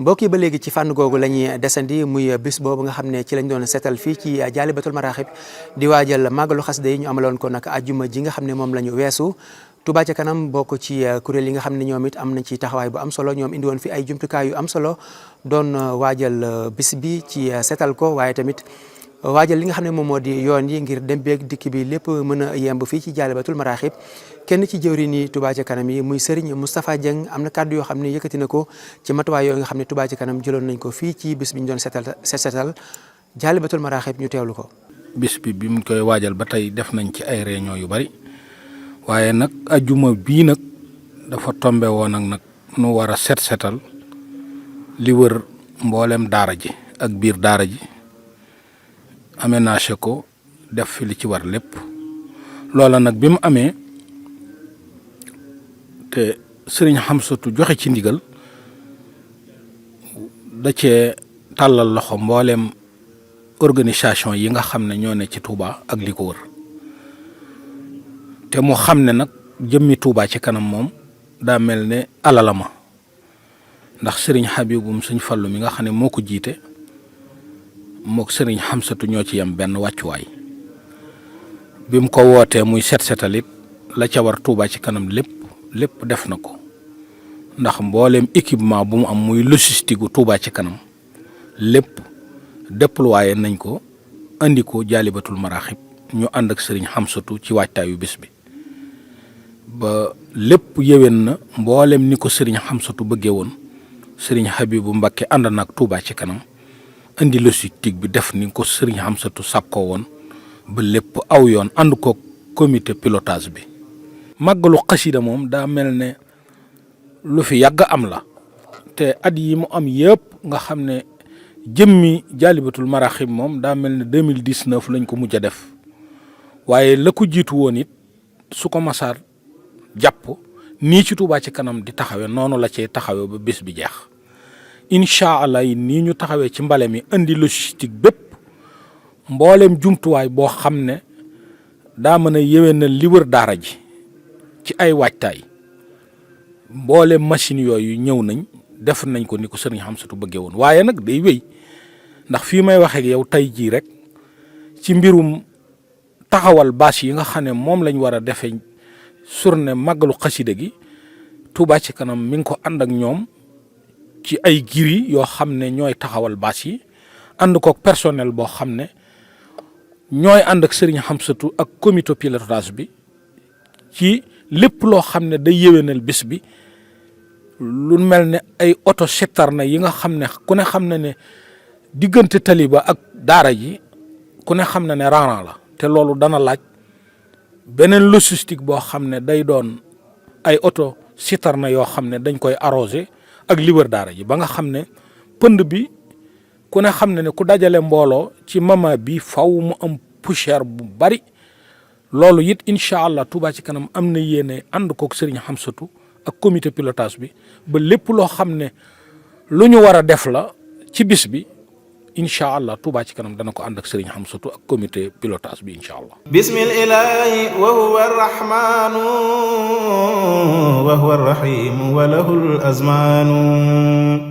mbokk yi ba léegi ci fànn googu la ñuy desandi muy bis boobu nga xam ne ci lañ doon seetal fii ci Jaalibatul Maraaxib di waajal màggalu xasida yi ñu amaloon ko nag ajjuma ji nga xam ne moom la ñu weesu. Touba ca kanam bokk ci kuréel yi nga xam ne ñoom it am nañ ci taxawaay bu am solo ñoom indi woon fi ay jumtukaay yu am solo doon waajal bis bi ci seetal ko waaye tamit waajal li nga xam ne moom moo di yoon yi ngir dem beeg dikk bi lépp mën a yemb fii ci Jaalibatul Maraaxib. kenn ci jëwriñ yi Touba ca kanam yi muy Serigne Moustapha Dieng am na kàddu yoo xam ne yëkkati na ko ci matuwaay yooyu nga xam ne Touba ca kanam jëloon nañ ko fii ci bis bi ñu doon seetal Jaalibatul Maraaxib ñu teewlu ko. bis bi mu koy waajal ba tey def nañ ci ay réunion yu bari waaye nag ajjuma bii nag dafa tombe woon ak nag nu war a seetal li wër mboolem daara ji ak biir daara ji aménagé ko def fi li ci war lépp loola nag bi mu amee te sëriñ Xamsatu joxe ci ndigal da cee tàllal loxo mboolem organisation yi nga xam ne ñoo ne ci Touba ak li ko wër te mu xam ne nag jëmmi Touba ci kanam moom daa mel ne alalama ndax sëriñ Habibum Sëñ Fallu mi nga xam ne moo ko jiite mook sëriñ Xamsatu ñoo ci yem benn wàccuwaay bi mu ko wootee muy seetalit la ca war Touba ci kanam lépp def na ko ndax mbooleem équipement bu mu am muy logistique gu Touba ci kanam lépp déployé nañ ko andi ko Jaalibatul Maraaxib ñu ànd ak sëriñ Xamsatu ci waajtaayu bis bi ba lépp yéwén na mbooleem ni ko sëriñ Xamsatu bëggee woon sëriñ Habibu Mbakke ànd na ak Touba ci kanam indi logistique bi def ni ko sëriñ Xamsatu sàkkoo woon ba lépp aw yoon ànd ko comité pilotage bi. màggalu xasida moom daa mel ne lu fi yàgg am la te at yi mu am yëpp nga xam ne jëmmi Jaalibatul Maraaxib moom daa mel ne 2019 lañ ko mujj a def waaye la ko jiitu woon it su ko masaar jàpp nii ci Touba ci kanam di taxawe noonu la cee taxawe ba bés bi jeex incha allah yi nii ñu taxawee ci mbale mi indi logistique bépp mbooleem jumtuwaay boo xam ne daa mën a yéwénal li wër daara ji ci ay waajtaay mbooleem machine yooyu ñëw nañ def nañ ko ni ko sëriñ Xamsatu bëggee woon waaye nag day wéy ndax fii may waxee ak yow tey jii rek ci mbirum taxawal bâche yi nga xam ne moom lañ war a defee journée màggalu xasida gi Touba ci kanam mi ngi ko ànd ak ñoom ci ay giri yoo xam ne ñooy taxawal bâche yi ànd kook personnel boo xam ne ñooy ànd ak sëriñ Xamsatu ak comité pilotage bi ci lépp loo xam ne day yéwénal bis bi lu mel ne ay oto citerne yi nga xam ne ku ne xam na ne diggante taliba ak daara ji ku ne xam na ne rang la te loolu dana laaj beneen logistique boo xam ne day doon ay oto citerne yoo xam ne dañ koy arrosé ak li wër daara ji ba nga xam ne pënd bi ku ne xam ne ku dajale mbooloo ci mama bi faw mu am poussière bu bari loolu it incha allah Touba ci kanam am na yéene ànd kook sëriñ Xamsatu ak comité pilotage bi ba lépp loo xam ne lu ñu war a def la ci bis bi incha allah Touba ci kanam dana ko ànd ak sëriñ Xamsatu ak comité pilotage bi incha allah. bismillahi wa huwa arrahmanu wa huwa arrahim wa lahul azmanu